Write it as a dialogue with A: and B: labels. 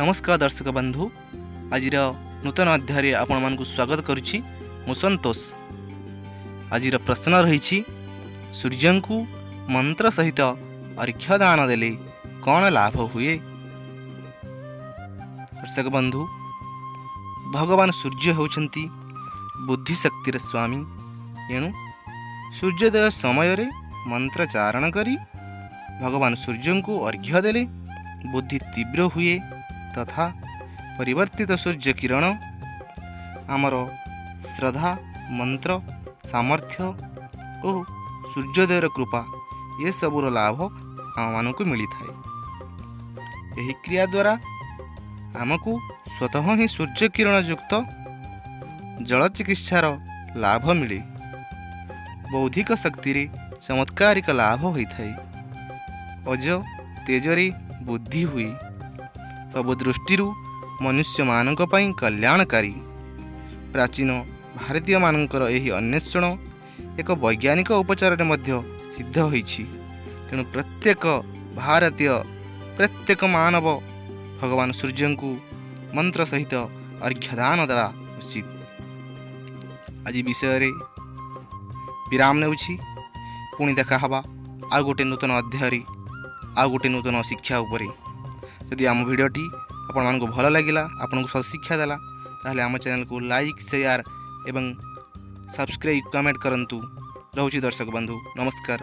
A: ନମସ୍କାର ଦର୍ଶକ ବନ୍ଧୁ, ଆଜିର ନୂତନ ଅଧ୍ୟାୟରେ ଆପଣମାନଙ୍କୁ ସ୍ୱାଗତ କରୁଛି ମୁଁ ସନ୍ତୋଷ। ଆଜିର ପ୍ରଶ୍ନ ରହିଛି, ସୂର୍ଯ୍ୟଙ୍କୁ ମନ୍ତ୍ର ସହିତ ଅର୍ଘ୍ୟଦାନ ଦେଲେ କ'ଣ ଲାଭ ହୁଏ? ଦର୍ଶକ ବନ୍ଧୁ, ଭଗବାନ ସୂର୍ଯ୍ୟ ହେଉଛନ୍ତି ବୁଦ୍ଧିଶକ୍ତିର ସ୍ୱାମୀ। ଏଣୁ ସୂର୍ଯ୍ୟୋଦୟ ସମୟରେ ମନ୍ତ୍ରୋଚ୍ଚାରଣ କରି ଭଗବାନ ସୂର୍ଯ୍ୟଙ୍କୁ ଅର୍ଘ୍ୟ ଦେଲେ ବୁଦ୍ଧି ତୀବ୍ର ହୁଏ ତଥା ପରିବର୍ତ୍ତିତ ସୂର୍ଯ୍ୟ କିରଣ ଆମର ଶ୍ରଦ୍ଧା, ମନ୍ତ୍ର ସାମର୍ଥ୍ୟ ଓ ସୂର୍ଯ୍ୟୋଦୟର କୃପା, ଏସବୁର ଲାଭ ଆମମାନଙ୍କୁ ମିଳିଥାଏ। ଏହି କ୍ରିୟା ଦ୍ୱାରା ଆମକୁ ସ୍ୱତଃ ହିଁ ସୂର୍ଯ୍ୟ କିରଣ ଯୁକ୍ତ ଜଳ ଚିକିତ୍ସାର ଲାଭ ମିଳେ। ବୌଦ୍ଧିକ ଶକ୍ତିରେ ଚମତ୍କାରିକ ଲାଭ ହୋଇଥାଏ। ଓଜ ତେଜରେ ବୃଦ୍ଧି ହୁଏ। ସବୁ ଦୃଷ୍ଟିରୁ ମନୁଷ୍ୟମାନଙ୍କ ପାଇଁ କଲ୍ୟାଣକାରୀ। ପ୍ରାଚୀନ ଭାରତୀୟମାନଙ୍କର ଏହି ଅନ୍ୱେଷଣ ଏକ ବୈଜ୍ଞାନିକ ଉପଚାରରେ ମଧ୍ୟ ସିଦ୍ଧ ହୋଇଛି। ତେଣୁ ପ୍ରତ୍ୟେକ ଭାରତୀୟ, ପ୍ରତ୍ୟେକ ମାନବ ଭଗବାନ ସୂର୍ଯ୍ୟଙ୍କୁ ମନ୍ତ୍ର ସହିତ ଅର୍ଘ୍ୟଦାନ ଦେବା ଉଚିତ। ଆଜି ବିଷୟରେ ବିରାମ ନେଉଛି। ପୁଣି ଦେଖା ହେବା ଆଉ ଗୋଟେ ନୂତନ ଅଧ୍ୟାୟରେ, ଆଉ ଗୋଟେ ନୂତନ ଶିକ୍ଷା ଉପରେ। ଯଦି ଆମ ଭିଡ଼ିଓଟି ଆପଣମାନଙ୍କୁ ଭଲ ଲାଗିଲା, ଆପଣଙ୍କୁ ସତ୍ଶିକ୍ଷା ଦେଲା, ତାହେଲେ ଆମ ଚ୍ୟାନେଲକୁ ଲାଇକ୍, ସେୟାର ଏବଂ ସବସ୍କ୍ରାଇବ୍, କମେଣ୍ଟ କରନ୍ତୁ। ରହୁଛି ଦର୍ଶକ ବନ୍ଧୁ, ନମସ୍କାର।